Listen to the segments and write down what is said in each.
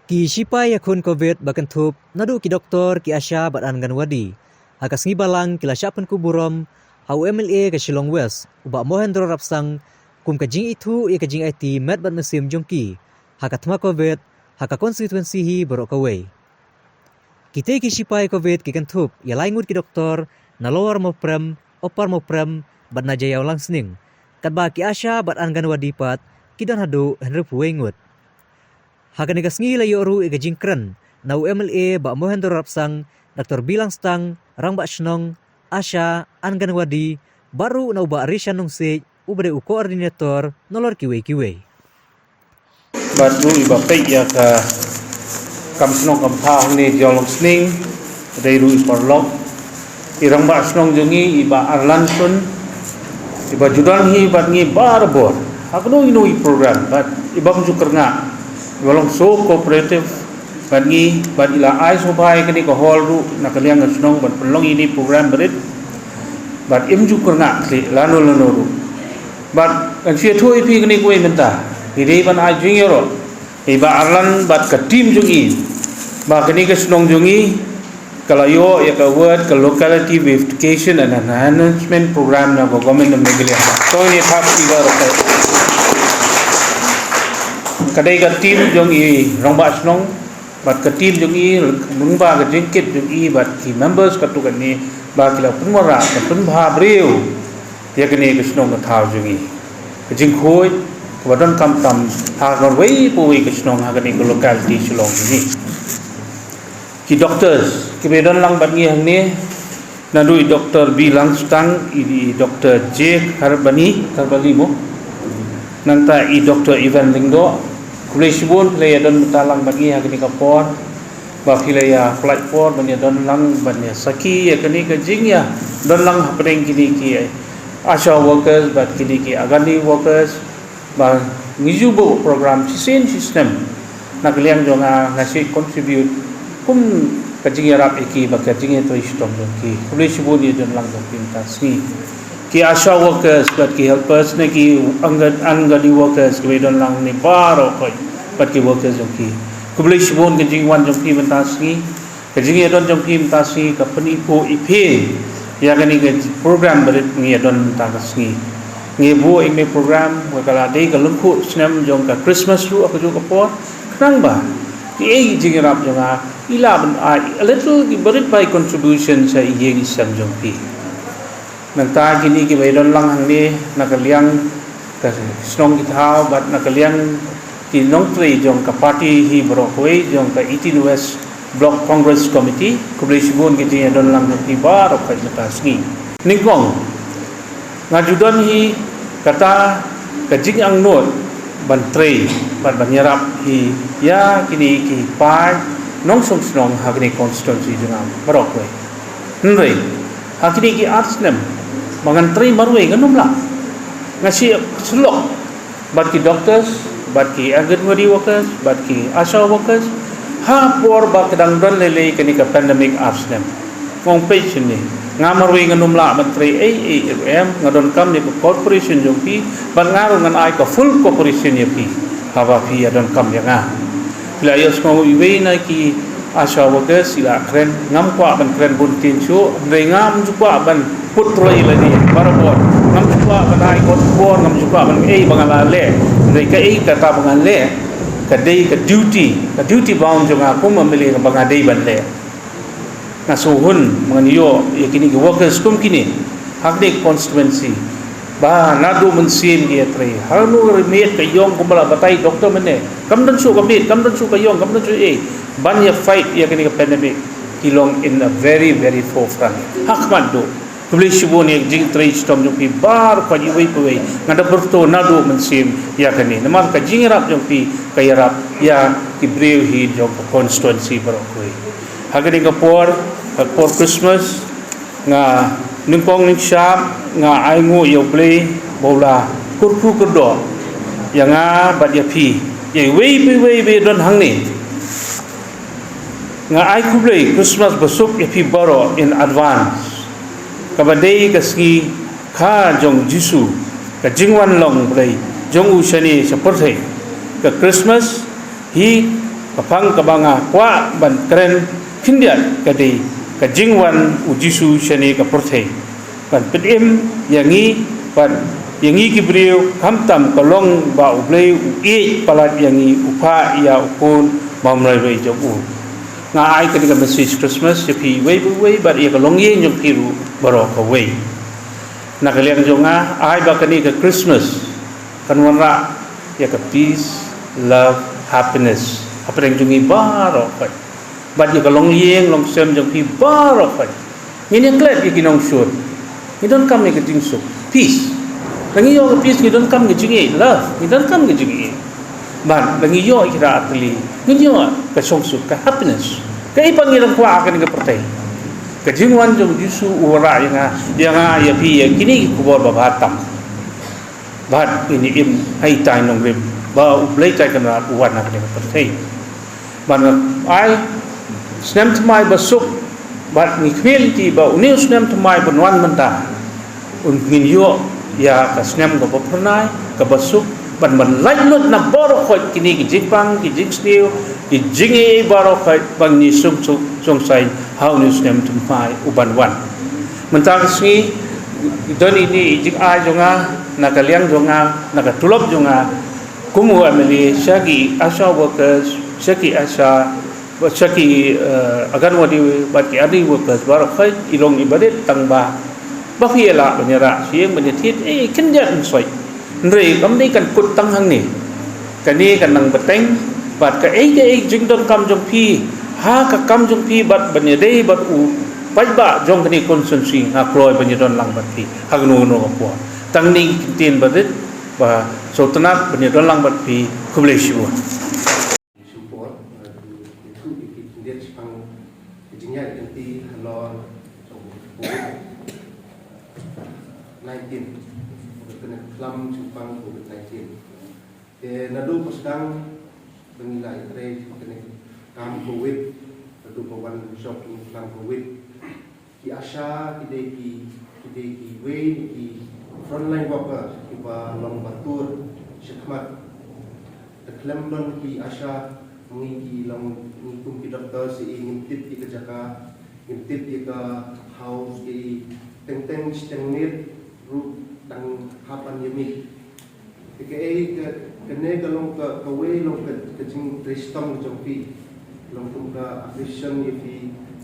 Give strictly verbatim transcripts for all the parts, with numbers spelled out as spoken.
Ki shipai ïakhun covid ba kynthup naduh ki doktor, ki ASHA bad Anganwadi ha ka sngi Balang ki la shah pynkup burom ha u MLA ka Shillong West, u Bah Mohendro Rapsang, kum ka jingithuh ïa ka jingaiti met bad mynsiem jong ki ha ka thma covid ha ka constituency hi baroh kawei. Kitei ki shipai covid ki kynthup ïa lai ngut ki doktor na Lower Mawprem, Upper Mawprem bad na Jaïaw Langsning, katba ki ASHA bad Anganwadi pat ki don haduh hynriewphew wei ngut. Ha kane ka sngi la ïoh ruh ïa ka jingkren na u MLA Bah Mohendro Rapsang, Doktor B. Langstang, Rangbah Shnong, ASHA, Anganwadi, bad ruh na u Bah Rishan Nongsiej, uba dei u coordinator nalor kiwei kiwei. Bad ruh i ba peit ïa ka kam shnong kam thaw hangne Jaïaw Langsning, dei ruh i paralok, i Rangbah Shnong jong ngi i Bah Arlan Sun, i ba ju don hi bad ngi barabor ha kano kano i program, bad i bym ju kyrngah, i ba long so cooperative bad ngi, bad i la ai sngewbha ïa kane ka hall ruh na ka liang ka shnong ban pynlong ïa kine program barit, bad im ju kyrngah khlieh lano lano ruh. Bad ngan shu ïathuh ïa phi kane kawei mynta, i dei ban ai jingïaroh i Bah Arlan bad ka team jong i, ba kane ka shnong jong i ka la ïoh ïa ka award ka Locality Beautification and Enhancement Program na ka Government of Meghalaya. To ngin ïa thap i ba rokai. Ka dei ka team jong i Rangbah Shnong bad ka team jong i, lyngba ka jingkit jong i bad ki members katto katne, ba ki la pynwanrah ban pynbha briew ïa kane ka shnong ka thaw jong i. Ka jingkhuid kaba donkam tam ha kawei pa kawei ka shnong ha kane ka locality Shillong jong i. Ki doctors kiba don lang bad ngi hangne, naduh i Doktor B. Langstang, i, i Doktor J. Kharbani, Kharbani mo. Nangta i Doktor Ivan Lyngdoh. Khublei shibun phi la ïa don mynta lang bad ngi ha kane ka por, ba phi la ïa pynlait por ban ïa don lang ban ïa sakhi ïa kane ka jingïadon lang hapdeng kine ki ASHA workers bad kine ki Anganwadi workers, ba ngi ju buh program shisien shisnem. Na ka liang jong nga, nga shu contribute kum ka jingïarap ïa ki bad ka jingïatrei shitom jong ki. Khublei shibun ïa ka jingïadon lang jong ki mynta ka sngi. Ki ASHA workers bad ki helpers ne ki Angan-, Anganwadi workers kiba don lang hangne baroh khoit bad ki workers jong ki, khublei shibun ka jingwan jong phi mynta ka sngi. Ka jingïadon jong phi mynta ka sngi ka pyni pat ïa phi ïa kane ka program barit ngi ïadon mynta ka sngi. Ngi buh ïa kane ka program ka la dei ka lyngkhuh snem jong ka Christmas ruh ha kajuh ka por. Khnang ba kiei ki jingïarap jong nga i lah ban ai a little, ki barit bai contribution sha ïing i sem jong phi. Nangta kine kiba ïadon lang hangne na ka liang ka shnong ki thaw bad na ka liang ki nongtrei jong ka party hi baroh kawei jong ka eighteen West Block Congress Committee, khublei shibun ka jingïadon lang jong phi baroh khoit mynta ka sngi. Nyngkong, nga ju don hi kata ka jingangnud ban trei bad ban ïarap hi ïa kine ki paid nongshong shnong ha kane ka constituency jong nga baroh kawei. Hynrei ha kine ki ar snem ba ngan trei marwei ngan ym lah. Nga shu ïa syllok bad ki doctors, bad ki Anganwadi workers, bad ki ASHA workers ha por ba ka dang don lei lei kane ka pandemic ar snem. Nga ong peit shane, nga marwei ngan ym lah ban trei ei ei ruh em, nga donkam ïa ka cooperation jong phi bad nga ruh ngan ai ka full cooperation ïa phi haba phi ïa donkam ïa nga. Phi la ïohsngew iwei na ki ASHA workers i la kren, ngam kwah ban kren bun ktien shuh, hynrei ngam ju kwah ban put roi lade barabor, ngam ju kwah ban ai khubor, ngam ju kwah ban ei ba nga la leh, hynrei kaei kata ba nga leh ka dei ka duty, ka duty bound jong nga kum MLA ba nga dei ban leh. Nga sngewhun ba ngan ïoh ïa kine ki workers kum kine ha kane ka constituency, ba naduh mynsiem ki ïatrei, ha kano ka miet ka ïong kumba la batai doctor mynne, kam don shuh ka miet, kam don shuh ka ïong, kam don shuh ei, ban ïa fight ïa kane ka pandemic ki long in a very very forefront. Ha khmat duh, khublei shibun ïa ka jingtrei shitom jong phi baroh khoit iwei pa iwei. Nga da byrto naduh mynsiem ïa kane namar ka jingïarap jong phi ka ïarap ïa ki briew hi jong ka constituency baroh kawei. Ha kane ka por, ha ka por Christmas, nga nyngkong nyngshap nga ainguh ïa U Blei ba u la kyrkhu kyrdoh ïa nga bad ïa phi, ïa iwei pa iwei ba don hangne. Nga ai khublei Christmas basuk ïa phi baroh in advance. Kaba dei ka sngi kha jong U Jisu, ka jingwan long Blei jong u shane sha pyrthei. Ka Christmas hi Ka phang kaba nga kwah ban kren khyndiat ka dei ka jingwan u Jisu shane ka pyrthei ban pynim ïa ngi, bad ïa ngi ki briew, khamtam ka long ba U Blei u ïeit palat ïa ngi, u phah ïa u Khun bymroi jong u. Nga ai kane ka message Christmas ïa phi uwei pa uwei bad ïa ka longïing jong phi ruh baroh kawei. Na ka liang jong nga, ai ba kane ka Christmas kan wanrah ïa ka peace, love, happiness hapdeng jong ngi baroh khoit. Bad ïa ka longïing longsem jong phi baroh khoit. Ngin ïa klet ïa ki nongshun. Ngi donkam ïa ka jingsuk, peace. Lada ngi ïoh ka peace, ngi donkam ka jingïeit, love, ngi donkam ka jingïeit. Bad lada ngi ïoh ïa ka artylli, ngi ïoh ka shongsuk, ka happiness. Kaei pat ngi dang kwah ha kane ka pyrthei? Ka jingwan jong u Jisu u wanrah ïa nga, ïa nga, ïa phi, ïa kine ki khubor babha tam. Bad ngin ïa im ha itai nongrim ba U Blei Trai Kynrad u wan ha kane ka pyrthei. Bad nga ai snem thymmai basuk, bad ngi khmih lynti ba une u snem thymmai ban wan mynta un ngin ïoh ïa ka snem kaba phyrnai, kaba suk, ban ban laitluid na baroh khoit kine ki jingpang, ki jingsniew, ki jingïeit baroh khoit, ban ngin ïa shongsuk, shongsaiñ ha une u snem thymmai uban wan. Mynta ka sngi don ine i jingai jong nga, na ka liang jong nga, na ka tulop jong nga kum u MLA, sha ki ASHA workers, sha ki ASHA, sha ki, eh, Anganwadi bad ki ARNI workers baroh khoit, i long iba rit tang ba, ba phi ïa lah ban ïa rah sha ïing ban ïa thied, eh, khyndiat mynshuwa. Hynrei kam dei kan kut tang hangne. Kane kan nang bteng bad kaei kaei jingdonkam jong phi ha ka kam jong phi bad ban ïadei bad u paidbah jong kane ka constituency, nga kloi ban ïadon lang bad phi ha kano kano ka por. Tang kine ki kyntien ba rit ba sngewtynnat ban ïadon lang bad phi. Khublei shibun. Shim por, eh, ïathuh ïa ki khyndiat shaphang ka jingïaid lynti halor jong ka COVID nineteen, ka kane ka khlam shaphang COVID nineteen. Te naduh ba sdang ba ngi la ïatrei shaphang kane ka kam COVID, naduh ba wan shong kane ka kam COVID, ki ASHA ki dei ki, ki dei kiwei na ki frontline workers kiba long ba tur shakhmat. Te khlem don ki ASHA, ngi ki long, ngi kum ki doctor sa i ngim tip ïa ka jaka, ngim tip ïa ka house, i teng teng shiteng miet ruh tang hap ban ïa mih. Te kaei ka, kane ka long ka, kawei long ka, ka jingtrei shitom ka jong phi. Long kum ka appreciation ïa phi,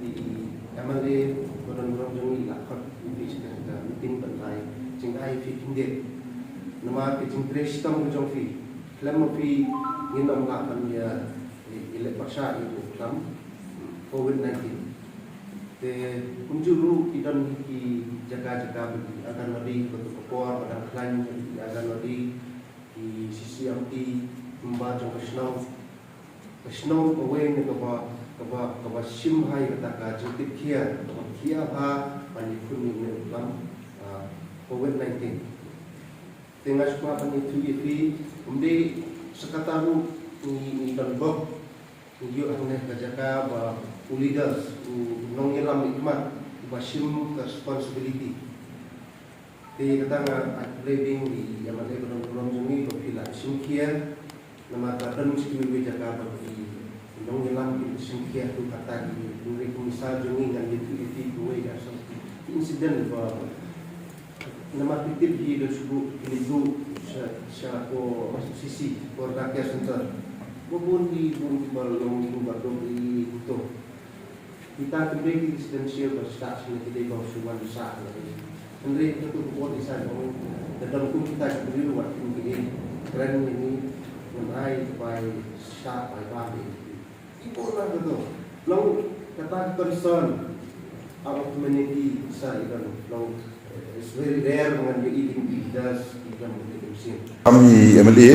i, i MLA ba don burom jong ngi la khot ïa phi sha ka meeting ban ai jingai ïa phi khyndiat. Namar ka jingtrei shitom ka jong phi, khlem ma phi ngin ym lah ban ïa, ïa, ïa leh pyrshah ïa u khlam COVID nineteen. Te kumjuh ruh ki don ki jaka jaka ba ki Anganwadi, kato ka por ba dang khlaiñ ki Anganwadi, ki CCMT, kumba jong ka shnong. Ka shnong kawei na kaba, kaba, kaba shim bha ïa kata ka jingtip khia, kaba khia bha ban ïakhun ïa une u khlam, ah, COVID nineteen. Te nga sngewbha ban ïathuh ïa phi, ym dei sa kata ruh, ngi, ngi don bok, ngi ïoh hangne ka jaka ba u leaders, u nongïalam i khmat, uba shim ka responsibility. Te kata nga ai khublei biang ïa i MLA ba don burom jong ngi ba phi la shim khia. Namar ka don sa kiwei kiwei jaka ba ki nongïalam ki shim khia, to kata ki, hynrei kum i sir jong ngi ngan ïathuh ïa phi kiwei ka song ki incident ba namar phi tip hi da shu ki leit duh sha, sha ko C C, ko Care Center. Ba bun ki, bun kiba long, bun ba duk i to. Kita ki briew ki residential ba stad shane ki dei ba shu wan sah na ki. Hynrei ka tu ka bor ki sa ong da don kum kita ki briew wat kum ki dei kren ni ni ngan ai bai sah bai ba ni. Ki bor na ka tu. Long kata ki concern out of humanity sa i don long. It's very rare ngan ïohi ïa ki leaders ki don ïa ki machine. Kam i MLA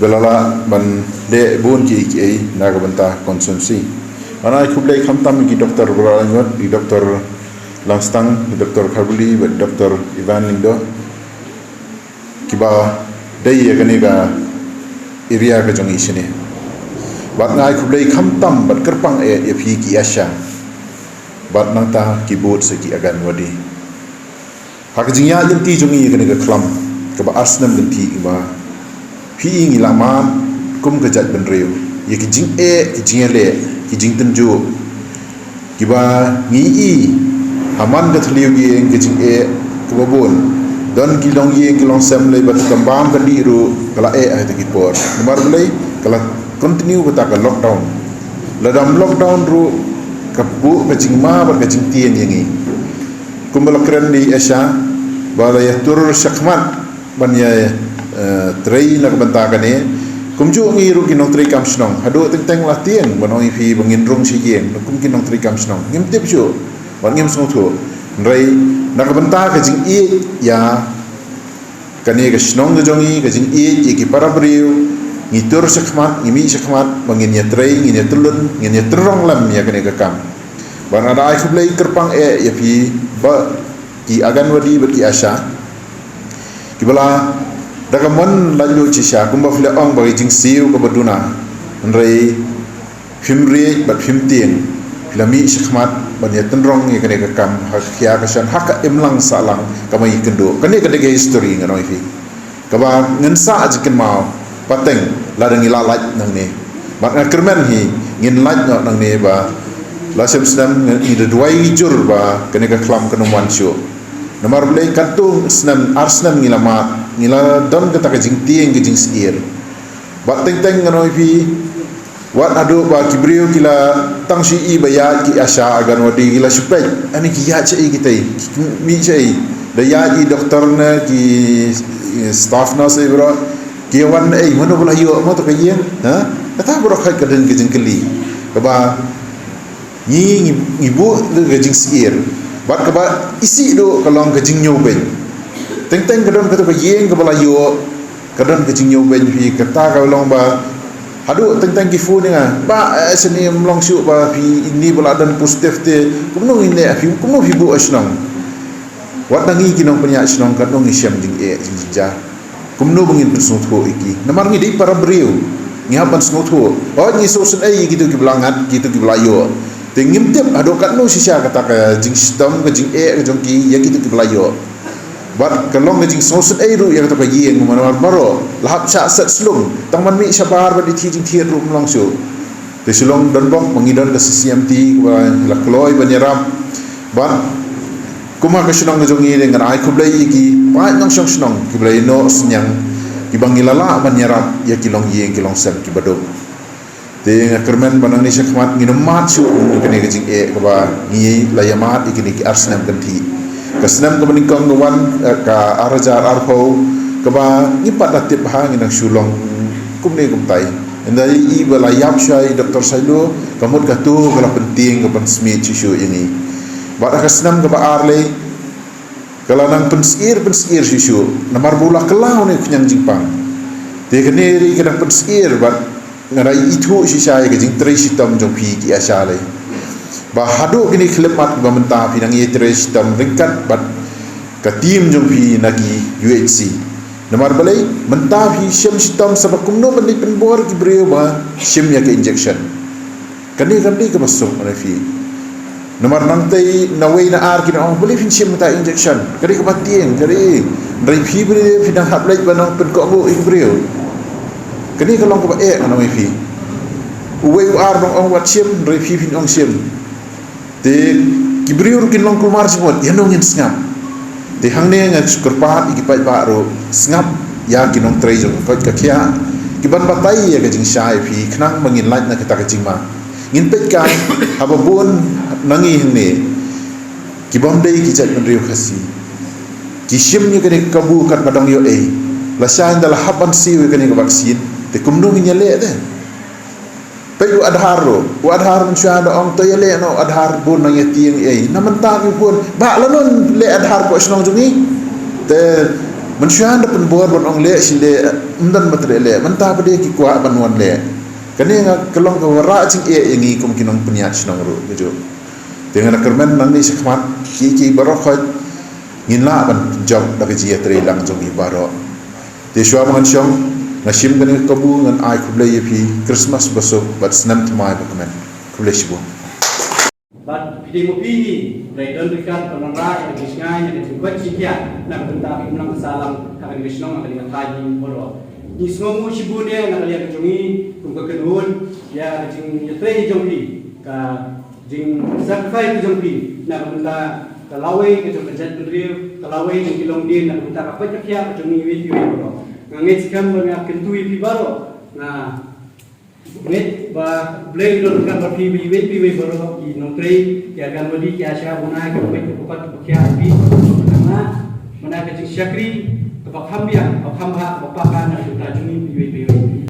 ba la lah ban leh bun kiei kiei na ka bynta constituency. Ngan ai khublei khamtam ïa ki Doctor Baroh Lyngdoh, i Doctor Langstang, i Doctor Kharbuli bad Doctor Evan Lyngdoh, kiba dei ïa kane ka area ka jong i shane. Bad nga ai khublei khamtam bad kyrpang eh ïa phi ki ASHA bad nangta ki bud sa ki Anganwadi. Ha ka jingïaid lynti jong ngi ïa kane ka khlam kaba ar snem lynti, kaba phi i ngi la mad kum ka jaitbynriew. ïa ki jingeh, ki jingeh leh, ki jingtynjuh kiba ngi i ha man ka thliew ïing, ki jingeh kiba bun. Don ki longïing ki longsem lei bad kam bam ka dih ruh ka la eh ha kita ki por. Namar balei? Ka la continue kata ka lockdown. Lada ym lockdown ruh ka buh ka jingma bad ka jingtieng ïa ngi. Kumba la kren da i Asha ba la ïatur shakhmat ban ïa, eh, trei na ka bynta kane. Kumjuh ngi ruh ki nongtrei kam shnong, haduh teng teng la tieng ban ong ïa phi ba ngin rung sha ïing, kum ki nongtrei kam shnong ngim tip shuh bad ngim sngewthuh. Hynrei na ka bynta ka jingïeit ïa kane ka shnong ka jong ngi, ka jingïeit ïa ki para briew, ngi tur shakhmat, ngi mih shakhmat ba ngin ïa trei, ngin ïa tylun, ngin ïa tynrong lem ïa kane ka kam. Bad nga da ai khublei kyrpang eh ïa phi ba ki Anganwadi bad ki Asha kiba la da ka mon laitluid shisha, kumba phi la ong ba ka jingsiew kaba duna, hynrei phim riej bad phim tieng, phi la mih shakhmat ban ïa tynrong ïa kane ka kam ha ka khia ka shan, ha ka imlang sahlang kaba ngi kynduh. Kane ka dei ka history, ngan ong ïa phi, kaba ngin sa jingkynmaw pateng lada ngi la lait nangne. Bad nga kyrmen hi ngin lait noh nangne ba la shem snem ngi da duwai jur ba kane ka khlam kan ym wan shuh. Namar balei? Katto snem ar snem ngi la mad, ngi la don kata ka jingtieng, ka jingsyier. Bad teng teng ngan ong ïa phi, wat haduh ba ki briew ki la tang shu i ba ïaid ki Asha Anganwadi, ki la shu peit, ani ki ïaid shaei kitai, ki mih shaei? Da ïaid i doktor ne ki, eh, staff nurse ei baroh, ki wan ei, mano ba la ïoh, mano ka ïing, ha? Kata baroh ka don ka jingkylli kaba ngi, ngi, ngi buh ka jingsyier. Bad kaba isih duh ka long ka jingñiewbeiñ. Teng teng ka don kata ka ïing kaba la ïoh, ka don ka jingñiewbeiñ phi, kata ka long ba haduh teng teng ki phone ïa nga ba, eh, shane ym long shuh ba phi, ini ba la don positive te, kumno ngin leh phi, kumno phi buh ha shnong? Wat na ngi ki nongpynïaid shnong katno ngi shem jingeh jingjynjar. Kumno ba ngin pynsngewthuh ïa ki? Namar ngi dei para briew, ngi hap ban sngewthuh. Hooid ngi sngewsynei ïa kito kiba la ngat, kito kiba la ïoh. Te ngim tip haduh katno shisha kata ka jingshitom, ka jingeh ka jong ki ïa kito kiba la ïoh. Bad ka long ka jingsngewsynei ruh ïa kata ka ïing, namar baroh la hap shah set slung. Tang ban mih shabar ban ïathie jingthied ruh ym long shuh. Te shu long donbok ba ngi don ka C C M T kaba la kloi ban ïarap. Bad kum ha ka shnong ka jong ngi, ngan ai khublei ïa ki paid nongshong shnong kiba la ïehnoh synñiang, kiba ngi la lah ban ïarap ïa ki longïing ki longsem kiba duk. Te nga kyrmen ba nangne shakhmat ngin ym mad shuh ïa kane ka jingeh kaba ngi la ïa mad ïa kine ki ar snem kynthih. Ka snem kaba nyngkong ka wan, eh, ka ar hajar arphew, kaba ngim pat da tip ba ngin nang shu long kumne kumtai. Ynda i ba la ïap shuwa i Doktor Sailo, ka mut kato ka la pyntieng, ka pynsmiej shuh shuh ïa ngi. Bad ha ka snem kaba ar lei ka la nang pynsyier, pynsyier shuh shuh, namar ba u la kylla une u khñiang jingpang. Te kane ruh ka dang pynsyier, bad nga da ithuh shisha ïa ka jingtrei shitom jong phi ki Asha lei, ba haduh kine ki khyllipmat kiba mynta phi nang ïatrei shitom ryngkat bad ka team jong phi na ki U H C. Namar balei? Mynta phi shim shitom sa ba kumno ban leit pynbor ki briew ba shim ïa ka injection. Kane kam dei kaba suk, ngan ong ïa phi. Namar nangtei na wei na ar kin ong, balei phin shim kata injection? Ka dei kaba tieng, ka dei. Hynrei phi briew phi nang hap leit ban nang pynkohnguh ïa ki briew. Kane ka long kaba eh, ngan ong ïa phi. Uwei u ar nang ong wat shim, hynrei phi phin ong shim. Te ki briew ruh kin long kulmar jingmut, ïano ngin sngap? Te hangne nga shu kyrpad ïa ki paidbah ruh, sngap ïa ki nongtrei jong ka koit ka khiah, ki ban batai ïa ka jingshai ïa phi, khnang ba ngin lait na kata ka jingma. Ngin peit kai, haba bun na ngi hangne ki bym dei ki jaitbynriew Khasi, ki shim ïa kane ka kabu katba dang ïoh ei. Lashai ynda la hap ban siew ïa kane ka vaccine, te kumno ngin ïaleh te? Peit u Aadhaar ruh, u Aadhaar mynshuwa da ong to ïaleh noh u Aadhaar, bun nang ïa tieng ei. Na mynta ki bun, bah lano leh Aadhaar hapoh shnong jong ngi? Te mynshuwa da pynbor ban ong leh shi leh, ym don ba treh leh. Mynta pat de ki kwah ban wan leh. Kane nga, ka long ka wanrah jingeh ïa ngi kum ki nongpynïaid shnong ruh kajuh. Te nga da kyrmen nangne shakhmat, ki, ki baroh khoit ngin lah ban pynjop da ka jingïatreilang jong ngi baroh. Te shuwa ba ngan shong, nga shim kane ka kabu, ngan ai khublei ïa phi, Christmas basuk bad snem thymmai ba kmen. Khublei shibun. Bad phi dei ma phi hi, dei don ryngkat ban wanrah ïa ka jingshngaiñ, ïa ka jingkoit jingkhiah na ka bynta ka imlang ka sahlang ha kane ka shnong, ha kane ka thaiñ baroh. Ngi sngewnguh shibun ïa na ka liang ka jong ngi kum ka kynhun ïa ka jingïatrei jong phi, ka jingsacrifice ka jong phi na ka bynta ka lawei ka jong ka jaitbynriew, ka lawei jong ki longdien, na ka bynta ka pyrthei ka jong ngi iwei pa iwei baroh. Nga ngeit skhem ba nga kyntu ïa phi baroh, nga ngeit ba Blei u don ryngkat bad phi iwei pa iwei baroh, ki nongtrei, ki anganwadi, ki ASHA, bun ai ki paid, ki paid, ki paid, ki paid, ki paid, na ka jingshakri kaba kham biang, kaba kham bha, kaba paka na ka bynta jong ngi iwei pa iwei.